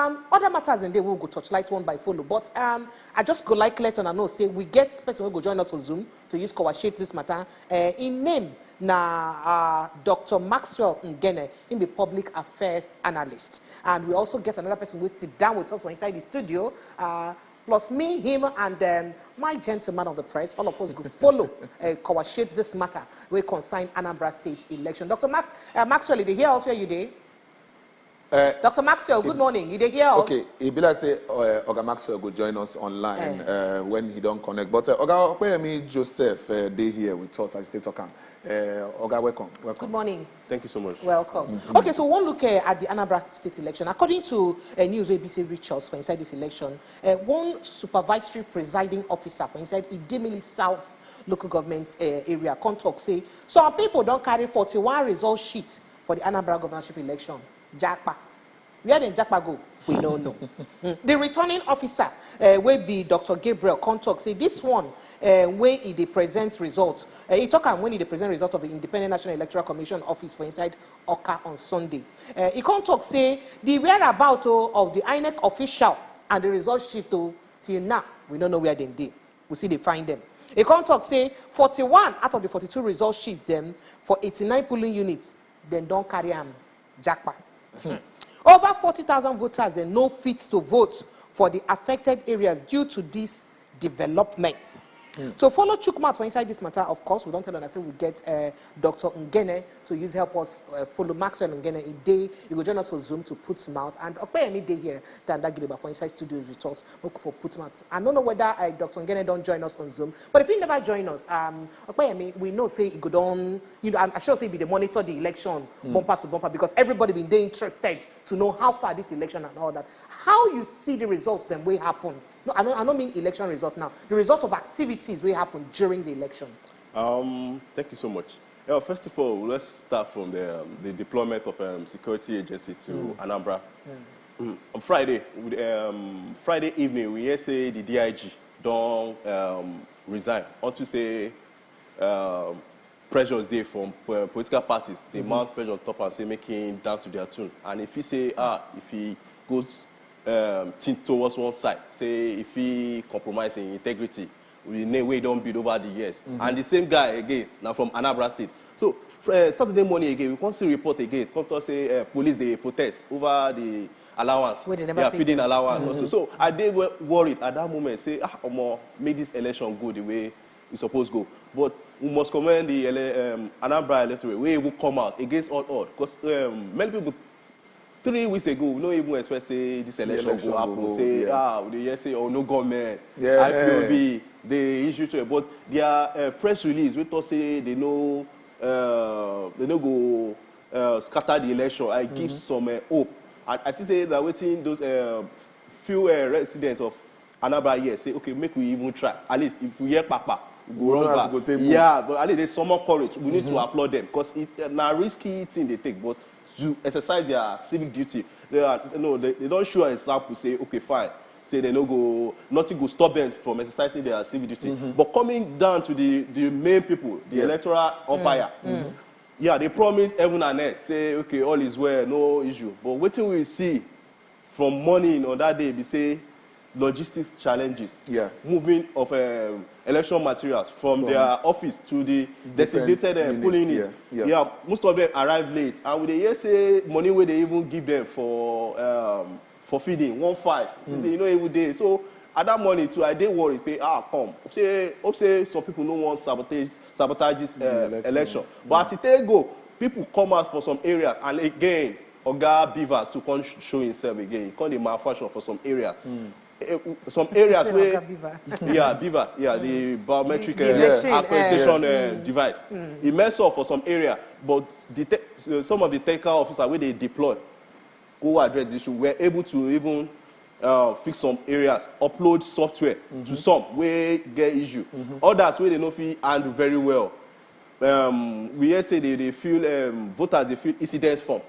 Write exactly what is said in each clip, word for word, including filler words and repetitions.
Um, other matters in there we go touch light one by follow, but um, I just go like let una know say we get person wey go join us for Zoom to use conversate this matter. Uh, im name na uh, Doctor Maxwell Ngene. Im be public affairs analyst, and we also get another person wey sit down with us for inside the studio. Uh, plus me, him, and um, my gentleman of the press, all of us go follow uh, conversate this matter wey concern Anambra State election. Doctor Mac- uh, Maxwell, you dey hear us where you dey? Uh, Doctor Maxwell, good morning. You dey hear us? Okay, e be like say uh, Oga Maxwell go join us online uh, when he don connect. But uh, Oga Opeyemi Joseph uh, dey here with us as he take talk am. Uh, Oga, welcome, welcome. Good morning. Thank you so much. Welcome. Okay, so one look uh, at the Anambra State election. According to uh, news wey be say reach us for inside this election, uh, one supervisory presiding officer for inside Idemili South local government uh, area come talk say some people don carry forty-one result sheet for the Anambra governorship election. Japa. Where dem japa go? We no know. Mm. The returning officer uh, wey be Doctor Gabriel come talk say this one uh, wey e dey present results, uh, he talk am when e dey present result of the Independent National Electoral Commission office for inside Oka on Sunday. Uh, he come talk say the whereabout oh, of the INEC official and the result sheet oh, till now we no know where dem dey. We still dey find them. He come talk say forty-one out of the forty-two result sheet dem for eighty-nine polling units dem don carry am japa. Hmm. Over forty thousand voters dem no fit to vote for the affected areas due to this development. Hmm. To follow chook mouth for inside this matter, of course, we don tell una say we get uh, Doctor Ngene to use help us uh, follow Maxwell Ngene. He dey, he go join us for Zoom to put mouth, and Opeyemi dey here, Danda Gidigba for inside studio with us. Make we for put mouth. I no know whether uh, Doctor Ngene don join us on Zoom, but if he never join us, um, Opeyemi, we know say he go don, you know, I'm sure say he be dey monitor the election bumper to bumper because everybody been dey interested to know how far this election and all that. How you see the results dem wey happen? No, I no, I no mean election result now. The result of activities wey happen during the election. Um, thank you so much. Yeah, first of all, let's start from the, um, the deployment of um, security agency to Anambra. Mm. On Friday, we, um, Friday evening, we hear say the D I G don um, resign. Unto say um, pressures dey from uh, political parties. They mount pressure on top and say make him dance to their tune. And if he say ah, if he goes um, think towards one side, say if he compromise in integrity with the name wey he don build over the years. And the same guy again na from Anambra State. So uh, Saturday morning again, we come see report again. Come talk say uh, police dey protest over the allowance, their feeding allowance. Also. So I dey wo- worried at that moment. Say ah, omo, make this election go the way e suppose go. But we must commend the ele- um, Anambra electorate wey even come out against all odds. Because um, many people three weeks ago we no even expect say this election go happen. Say ah, we dey hear say oh no government, I P O B dey issue to it, but their uh, press release wey talk say they no uh, they no go uh, scatter the election. I give some uh, hope. I, I think say na wetin those uh, few uh, residents of Anambra here say okay, make we even try. At least if we hear papa, we go run back. Yeah, but at least they summon courage. We need to applaud them because it uh, na risky thing they take, but to exercise their civic duty, they are no, they, they don show example. Say okay, fine. Say they no go, nothing go stop them from exercising their civic duty. But coming down to the the main people, the electoral umpire, yeah, they promise heaven and earth. Say okay, all is well, no issue. But wetin we see from morning on that day be say logistics challenges, yeah, moving of um, election materials from their office to the designated uh, polling unit. Yeah, yeah. Yeah, most of them arrive late, and we dey hear say money wey they even give them for um, for feeding one five. Mm. Say you know even dey. So at that morning too, I dey worried. Say ah, come. Say hope say some people no wan sabotage sabotage this uh, election. But as e take go, people come out for some areas, and again, Oga Beavers to come sh- show himself again. He come dey malfunction for some area. Eh, w- some areas Say where Oga Beaver. Yeah, Beavers, yeah, the biometric The- the uh, machine, accreditation uh, uh, device. He mess up for some area, but the te- so some of the technical officers wey dey deploy go address the issue were able to even uh, fix some areas, upload software to some wey get issue. Others wey dey no fit handle very well. Um, we hear say they dey fill um, voters dey fill incidence form.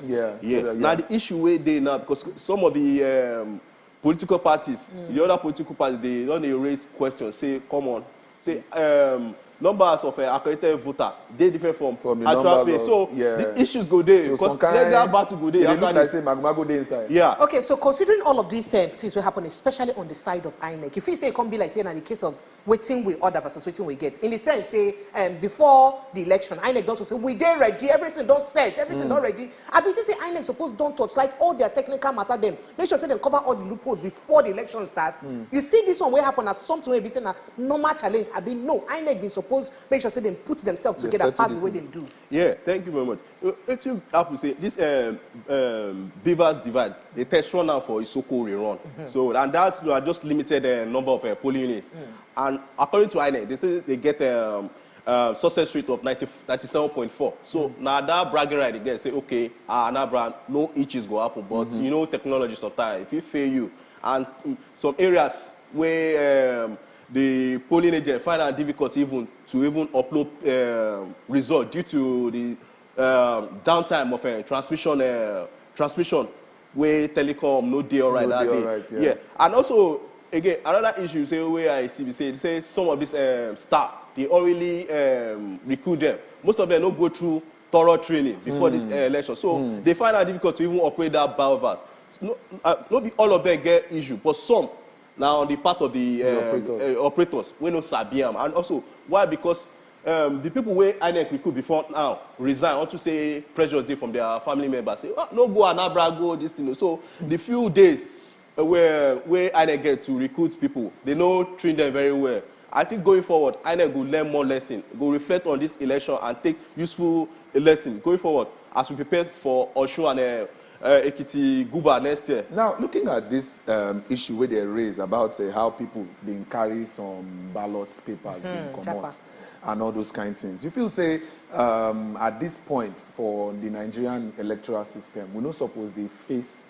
Yeah, so Yes. that- Now yeah. the issue wey dey now because some of the um, political parties, the other political parties, they don dey raise questions. Say, come on, say um, Numbers of uh, accredited voters dey different from, From the actual number pay. of- So yeah. the issues go dey So because some kind legal battle go dey e dey after look like this. Say magomago dey inside. Yeah. Okay, so considering all of these um, things wey happen, especially on the side of INEC, if you say e come be like say na the case of wetin we order versus wetin we get, in the sense say um, before the election, INEC don talk say we dey ready, everything don set, everything don ready. I bin think say INEC suppose don torchlight all their technical matter dem, make sure say dem cover all the loopholes before the election start. You see this one wey happen as something wey be say na normal challenge. I bin no, INEC bin suppose make sure say dem put themselves Dem together settle pass the this way thing. dem do. Yeah, thank you very much. Uh, Wetin happen say this um, um, Beavers divide, the test run am for Isoko we run. So and that are just limited uh, number of uh, polling units. And according to INEC, they say they get um, uh, success rate of ninety, ninety-seven point four. So now that bragging right again say okay, ah, Anambra no hitches go happen, but you know technology sometimes if it fail you and mm, some areas where um, the polling agent find am difficult even to even upload um, result due to the um, downtime of uh, transmission uh, transmission wey telecom no dey alright No that dey day. Alright, yeah. Yeah, and also again another issue say wey I see be say say some of these um, staff dey already um, recruit them. Most of them no go through thorough training before this uh, election, so they find am difficult to even operate that Beavers. No, uh, no be all of them get issue, but some na on the part of the, The um, operators. Uh, operators wey no sabi am. And also why? Because um, the people wey INEC recruit before now resign unto say pressures dey from their family members say, "Ah, no go Anambra, go this thing o." So the few days uh, where where INEC get to recruit people, they no train them very well. I think going forward, INEC go learn more lesson, go reflect on this election and take useful lesson going forward as we prepare for Osun and uh, uh, Ekiti Guba next year. Now, looking at this um, issue where they raise about uh, how people been carry some ballot papers been comot Japa. And all those kind things, you feel say um, at this point for the Nigerian electoral system, we no suppose dey face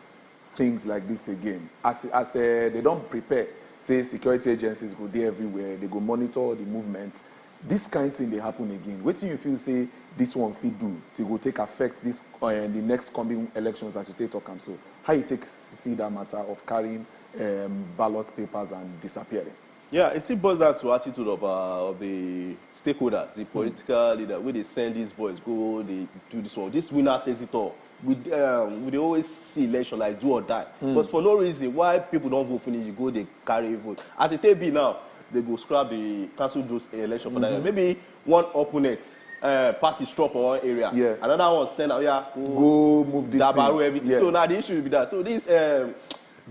things like this again. As as uh, they don't prepare, say security agencies go there everywhere, they go monitor the movement. This kind thing they happen again. What do you feel say this one fit do to go take affect this uh, the next coming elections as you take talk am so? How you take see that matter of carrying um, ballot papers and disappearing? Yeah, it still boils down to attitude of uh, of the stakeholders, the political leader, where they send these boys go, they do this one. This winner takes it all. We um, we dey always see election like do or die, but for no reason why people don't vote finish, you go they carry vote. As it take be now, they go scrap the cancel those election for that year. Maybe one opponent uh, party strong for one area, Yeah. Another one send out, yeah, Go move this dabaru thing. Everything. Yes. So now the issue be that. So this um,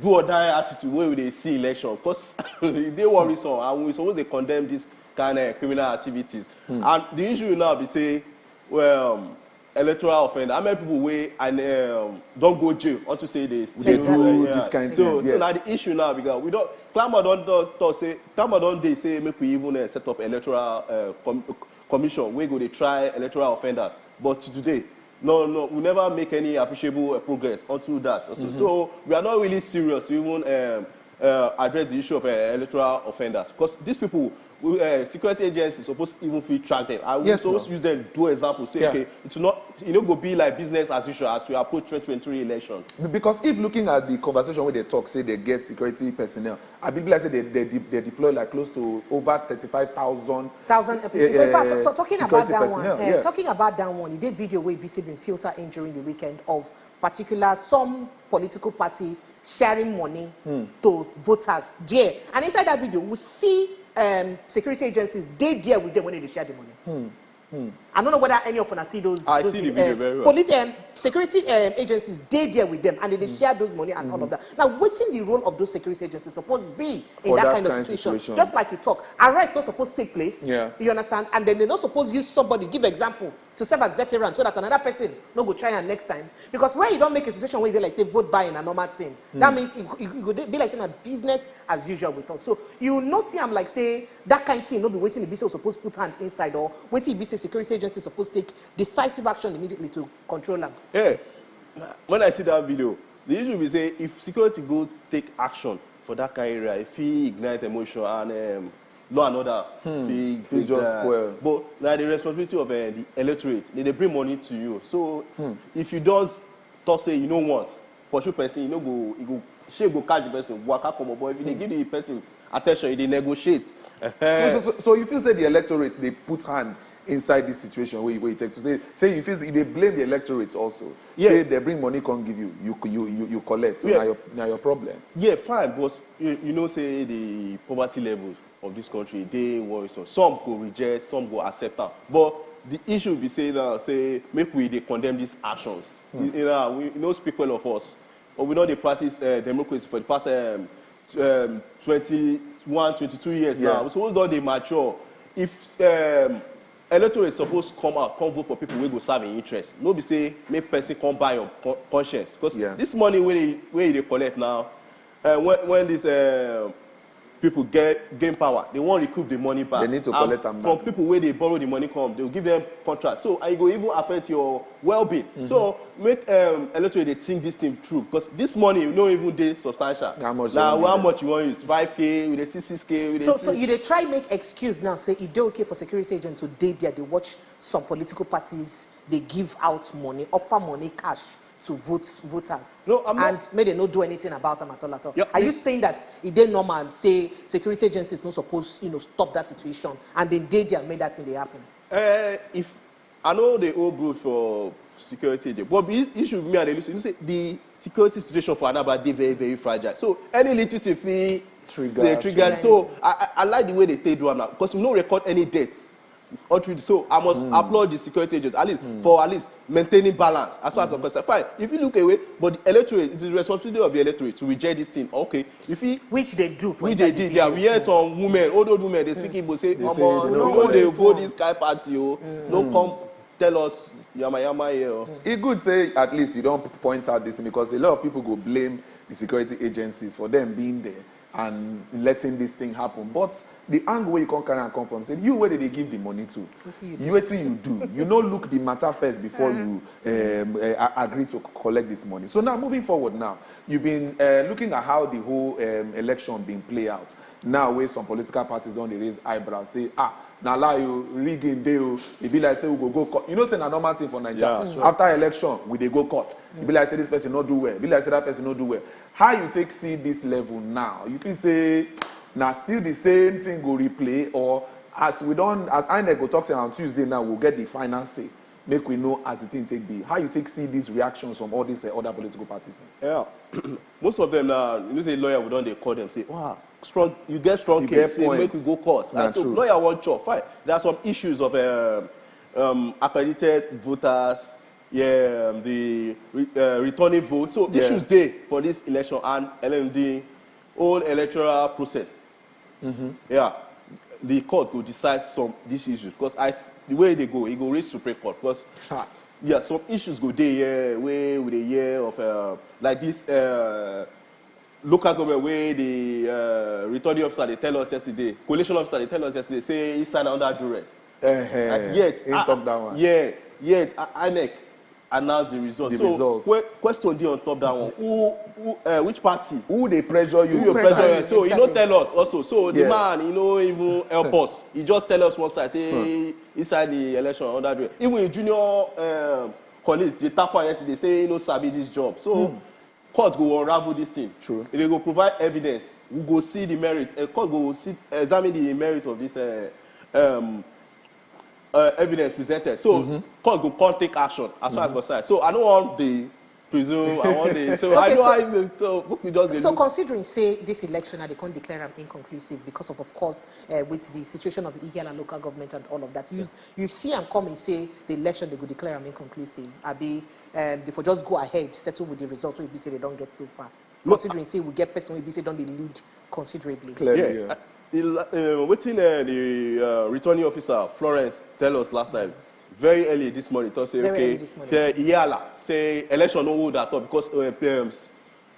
do or die attitude wey we dey see election, because e dey worrisome and we suppose dey condemn this kind of criminal activities. And the issue now be say, well, um, electoral offender, how many people wey and um, don go jail unto say they still They do yeah. This kind So thing. so na Yes. The issue now because we don, clamour don talk, talk say clamour don dey say make we even uh, set up electoral uh, com commission wey go dey try electoral offenders, but to today no no we never make any appreciable uh, progress unto that also. So we are not really serious to even um, uh, address the issue of uh, electoral offenders, because these people we, uh, security agencies suppose even fit track them and we Yes, suppose no. Use them do example say Yeah. Okay, it's not, e no go be like business as usual as we approach twenty twenty-three election. Because if looking at the conversation where they talk, say they get security personnel, I believe like say they, they, de- they deploy like close to over thirty-five thousand. Thousand people. Eh, In fact, eh, t- talking about security that personnel, one, eh, yeah. Talking about that one, e dey video wey be say been filter in during the weekend of particular some political party sharing money Hmm. to voters there, and inside that video we see um, security agencies dey there with them when they dey share the money. Hmm. I don't know whether any of una see those. I those see the videos. video Um, very well. Police, um, security um, agencies dey there with them, and they dey share those money and all of that. Now, wetin the role of those security agencies suppose be in For that, that kind of kind situation? situation. Just like you talk, arrest no suppose take place. Yeah. You understand? And then they no suppose use somebody give example to serve as deterrent so that another person no go try am next time. Because when you don make a situation where you dey like say vote buying na normal thing, that means e go- e go e go dey- be like say na business as usual with us. So you no see am like say that kind thing no be wetin e be say we suppose put hand inside, or wetin e be say security agency suppose take decisive action immediately to control am. Yeah, when I see that video, the issue be say if security go take action for that kind area, e fit ignite emotion and um, law and order fit Fit just uh, spoil. But na the responsibility of uh, the electorate. They dey bring money to you, so if you don talk say you no want pursue person, you no go, you go shey go catch the person waka comot. But if you dey give the person attention, e dey negotiate. So, so, so you feel say the electorate dey put hand inside this situation where you, where you take to say, say you feel say you dey blame the electorate also. Yeah. Say they bring money come give you, you you you, you collect. So Yeah. Now your now your problem. Yeah, fine, but you, you know say the poverty level of this country dey worrisome. Some go reject, some go accept am. But the issue be say now, say make we dey condemn these actions. You, you know, we no speak well of us, but we don dey practice uh, democracy for the past um, um, twenty-one, twenty-two years Yeah. Now. We suppose don dey mature. If um, electorate suppose come out, come vote for people wey go serve im interest. No be say make person come buy your con- conscience. Because Yeah. This money wey dey- wey you dey collect now, uh, when when this um, people get gain power, they wan recoup the money back. They need to And collect am from back. People wey dey borrow the money come, they go give them contract. So and e go even affect your well-being. So make um, electorate dey think this thing through, because this money no even dey substantial. How much Na you wan how use? Much you wan use? Five k, we dey see six k, we dey So, see. So you dey try make excuse now say e dey okay for security agents to dey there dey watch some political parties dey give out money, offer money cash to vote voters. No, I'm not- And make they no do anything about am at all at all. Yeah, Are me- You saying that e dey normal and say security agencies no suppose you know stop that situation and then dey there make that thing dey happen? Uh, if I know the old bro for security agent, but the issue with me and the you say the security situation for Anambra dey very, very fragile. So any little thing fit Trigger dey trigger. things. So I, I, I like the way they take do am now, because we no record any deaths. All through, so I must applaud the security agents at least for at least maintaining balance as far as I'm concerned. Fine, if you look away, but the electorate, it is responsibility of the electorate to reject this thing. Okay, if he Which they do for we inside dey the did there. video. We hear some women, old old women, they speak Igbo say, They say "Omo, they we no no go dey this vote one. This kind party o. No come tell us yama yama here o." E good say at least you don point out this thing, because a lot of people go blame the security agencies for them being there and letting this thing happen. But the angle where you come carry am come from, say you where they give the money to, Wetin you do? You wetin you do, you no look the matter first before you um, uh, agree to collect this money. So now, moving forward now, you've been uh, looking at how the whole um, election been play out. Now, where some political parties don dey raise eyebrows, say, "Ah, na lie o, rigging dey o." E be like say we go go court. You know say na normal thing for Naija. Yeah, sure. After election, we dey go court. E be like say this person no do well. E be like say that person no do well. How you take see this level now? You feel say na still the same thing go replay, or as we don, as INEC go talk say on Tuesday now, we'll get the final say. Make we know as the thing take be. How you take see these reactions from all these uh, other political parties? Yeah. Most of them now, you know say lawyer, we don dey call them, say, "Wow, strong, you get strong You case, get say point. Make we go court." Na And so true. Lawyer wan chop, fine. There are some issues of um, um, accredited voters, yeah, um, the re- uh, returning vote. So Yeah. Issues dey for this election and L M D whole electoral process. Yeah, the court go decide some these issues, because I s- the way they go, e go reach Supreme Court, because Ha. Yeah, some issues go dey here wey we dey hear of uh, like this uh, local government wey the uh, returning officer dey tell us yesterday, collation officer dey tell us yesterday say he sign under duress. Uh-huh. And yet, He ah, talk that one. Yeah, yet uh, INEC announce the result. The So result. Que- question dey on top that one. Who, who uh, which party? Who dey pressure you? Who dey pressure pressure you? You? So you no Exactly. Tell us also. So the Yeah. Man, he no even help us. He just tell us one side say inside the election under duress. Even his junior um, colleagues dey tap am yesterday say he no sabi this job. So court go unravel this thing. True. They go provide evidence. We go see the merit. Uh, court go see, examine the merit of this uh, um, uh, evidence presented. So court go come take action as far as concerned. So I no wan dey presume. I wan dey. So I Okay, know so- how you so we just So, dey so look. Considering say this election, they can't declare am inconclusive because of, of course, uh, with the situation of the Ihiala local government and all of that. You s- you see am coming say the election they go declare am inconclusive. Abi um, they for just go ahead settle with the result wey be say they don't get so far. Considering say we get person wey be say don dey lead considerably. Clearly, Yeah. yeah. Uh, the la- uh, wetin uh, the uh, returning officer Florence tell us last night, very early this morning, talk say Very okay, early this morning. Say Iyala say election no hold at all because uh, um, s-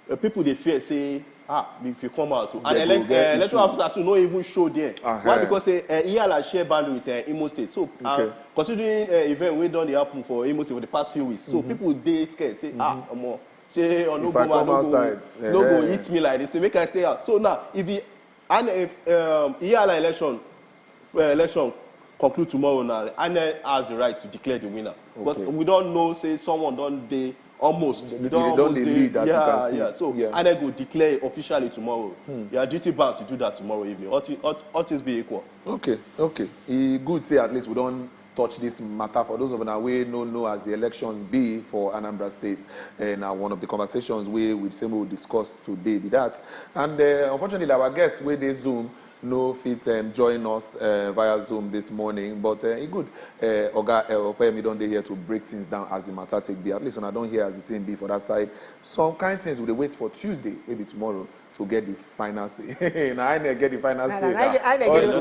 uh, people dey fear say ah if you come out o. And They go elec- get uh, electoral issue. Officers no even show there. Uh-huh. Why? Because say uh, Iyala share boundary with uh, Imo State. So uh, Okay. Considering uh, event wey don dey happen for Imo State for the past few weeks, so people dey scared say ah omo say If I Onogoma come no go outside, no go eh. Hit me like this, say make I stay out. So now if the and if um, Iyala election uh, election conclude tomorrow now, INEC has the right to declare the winner because Okay. We don know say someone don dey Almost. They don dey lead, as you can see. Yeah, so INEC go declare officially tomorrow. You are duty bound to do that tomorrow evening. All things being equal. Okay, okay. E good say at least we don touch this matter. For those of una wey no know as the elections be for Anambra State, uh, na one of the conversations wey we say we will discuss today be that. And uh, unfortunately, our guest wey dey Zoom no fit um, join us uh, via Zoom this morning, but uh, e good. Uh, Oga uh, Opeyemi don dey here to break things down as the matter take be. At least una don hear as the thing be for that side. Some kind things we dey wait for Tuesday, maybe tomorrow, to get the final say. Na INEC get the final say.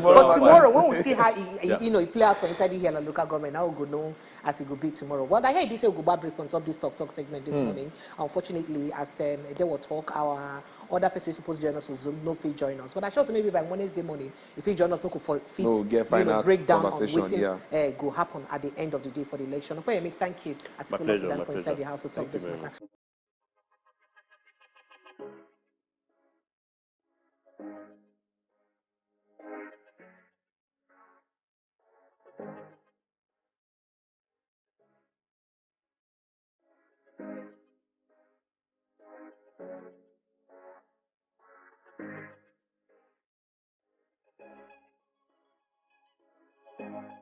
But tomorrow, when we see how e, e, you know, e play out for inside the Ihiala local government, now we go know as e go be tomorrow. Well, I hear you say we go back break on top this talk talk segment this morning. Unfortunately, as um, they will talk, our other person who supposed to join us was no fit join us. But I sure say maybe by Wednesday morning, if he join us, we could for fit No, get final break down on conversation, wetin yeah. uh, go happen at the end of the day for the election. Opeyemi, thank you as you My follow us pleasure, down my for inside pleasure. the house to talk Thank you this very matter. Much.